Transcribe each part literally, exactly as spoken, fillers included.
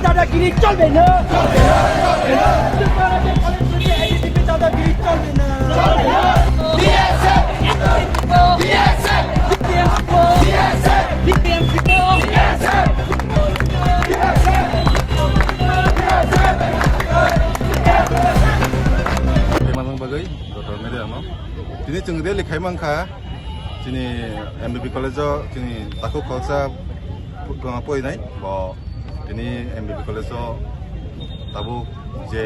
দাদাগিরি চলবে না। কলেজ থেকে এবিভিপি দাদাগিরি চলবে না। Tini chwng rally khai mankha, chini M B B college o chini takhuk khoroksa porinai, bo tini M B B college o tabuk je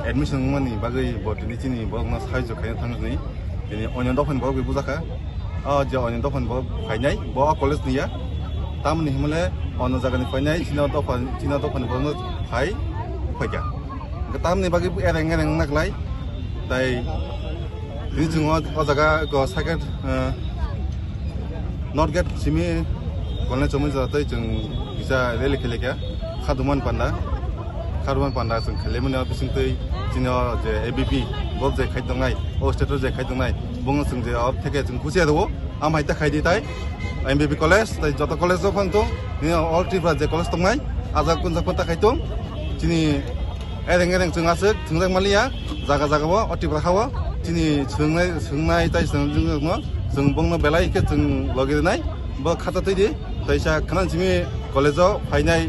admission wngmani bagwi bo tini chini borokno sahajyo khaina thangni tini onyo dophani borok bai bujakha. O je onyo dophani borok phainai bo o college ni ya, tamni himle ono jagani phainai chini dopha, chini dophani borokno phai phaikha. Tamni bagwi ereng ereng wngna klai tai. Tini chwng o, o jaga go second, eh, North Gate simi kolnai chomwi jora tei chwng kisa rally khailekha. Khaduman panda, khaduman panda chwng khailaimani o bisingtwi chini o je A B P bo je khai tongnai, o state o je khai tongnai, bongno chwng je o theke chwng khusi aro, amhai ta khaidi tai M B B college tai joto college o phang tong, nini all Tripura je college tongnai, ajak kunjak phanta khai tong, chini Ereng ereng chwng aswk thwngjak manliya, jaga jaga o, o Tripura ha o, chini swngnai, swngnai tai swngjak no, chwng bongno belai khe chwng logi rwnai, bo khata twi di, teisa khna simi college o phainai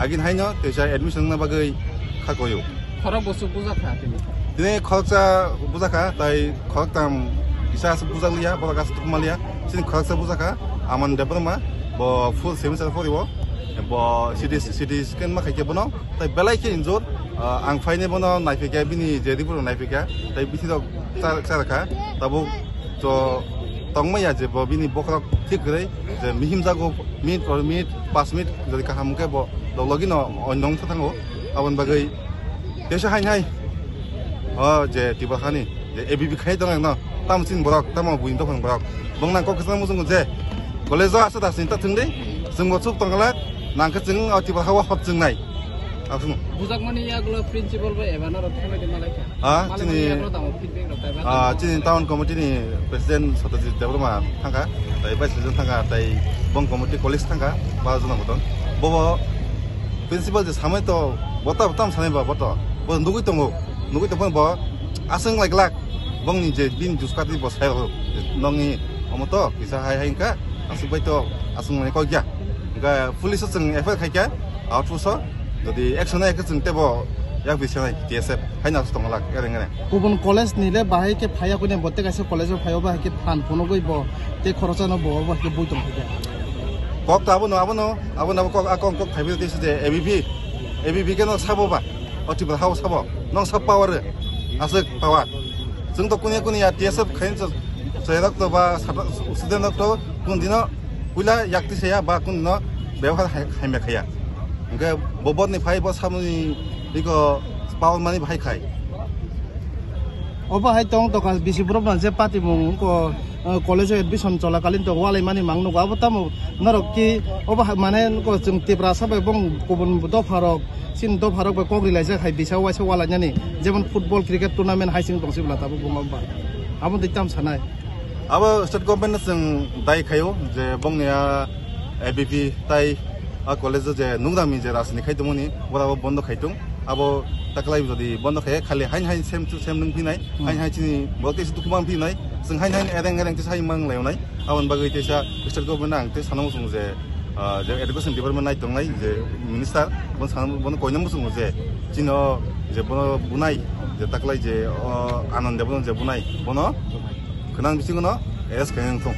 agini haino, teisa admission wngna bagwi kha koyo. Khorok bwswk bujakha tini? Tini khoroksa bujakha, tai khoroktam kisa aswk bujakliya, borok aswk tukmaliya, chini khoroksa bujakha, Aman Debbarma, bo full semester pori o, bo C T, C T scan ma khaikhe bono. Tai belai khe injure, ah, ang phainai bono naiphaikha, bini je report rok naiphaikha, tai bithi rok char-, charkha, tabuk to tongmaya je bo bini bokhorok thik kwrwi, je mihim jago minute or minute, pas minute jodi kaham wngkhe bo logi no oinong thango, aboni bagwi teisa hain hai, o je Tripura hani je A B B khai tong no, tamo chini borok, tamo buini dophani borok, bongna kok kwchang muchungo je college o aswk da sini ta thwngdi, chwngbo chuk tongkha, nangkhe chwng o Tripura ha o hot chwngnai. Aswkno. Bujakmani yagulo principal bai eba norok thangwi de malaikha. Ah, chini, yagulo tamo feedback rok kaiba ah, tamo. Chini town committee ni president Satyajit Debbarma thangkha, tai vice president thangkha, tai bong committee colleagues thangkha, ba jona bodon. Bobo principal je samai to, bota tam sanai ba boto. Bo nugui tongo, nugui tongphano bo aswng lai glak. Bongni je bini juskati bo sai rok nongni omo to kisa hai hai wngkha, aswk bai to aswk nai kok ya. Wngkha police o chwng F I R khaikha, outpost o, jodi action nai khe chwng tebo yak bisinai T S F haino aswk tongwlak ereng ereng. Kubun college ni le bahai khe phaiya kune bo tei kaisa college o phaio bahai khe phan phunugui bo tei khoroksa no bo bahai khe bui tong khaikha. Kok to abono, abono, abono abo kok, a kok, kok phaibi tei se je A B P, A B P khe no sabo ba. O Tripura ha o sabo, nong sab power, aswk power. Chwng to kuni kuni ya T S F khain chwng, chwng rok to ba sata-, student rok to kun dino puila yakti saya ba kun dino bebohar hai, haimya khaya. Hwnkhe bo botni phai bo samni iko power mani bahai khai. Obo hai tong tokha bisi borok no je patimung ko, eh, college o admission cholakalin to walai mani mang nugo abo tamo norok ki obo hai mane ko chwng Tiprasa bai bong kubun dopha rok. Chini dopha rok bai kok rilaijak hai bisa waisa walainani, jemon football, cricket tournament hai chwng tong sibla tabuk buma ba. Abo twi tam sanai. Abo state government no chwng dai khaio je bongni a A B P tai a college o je nukdami je rajniti khai tongmani, borok abo bondo khai tong. Abo taklai jodi bondo khai khali hain hain sem tu sem nung phinai, hmm, hain hain chini borok tei dukhu mang phinai, chwng hain hain ereng ereng tei sai mang laionai. Aboni bagwi teisa state government ang tei sana muchung je, ah, je education department nai tongnai je minister, bono sana, bono koina muchung je chino je bono bunai je taklai je, o, Anand Debbarma je bunai bono khwnang bisingo no arrest khaina wngthung.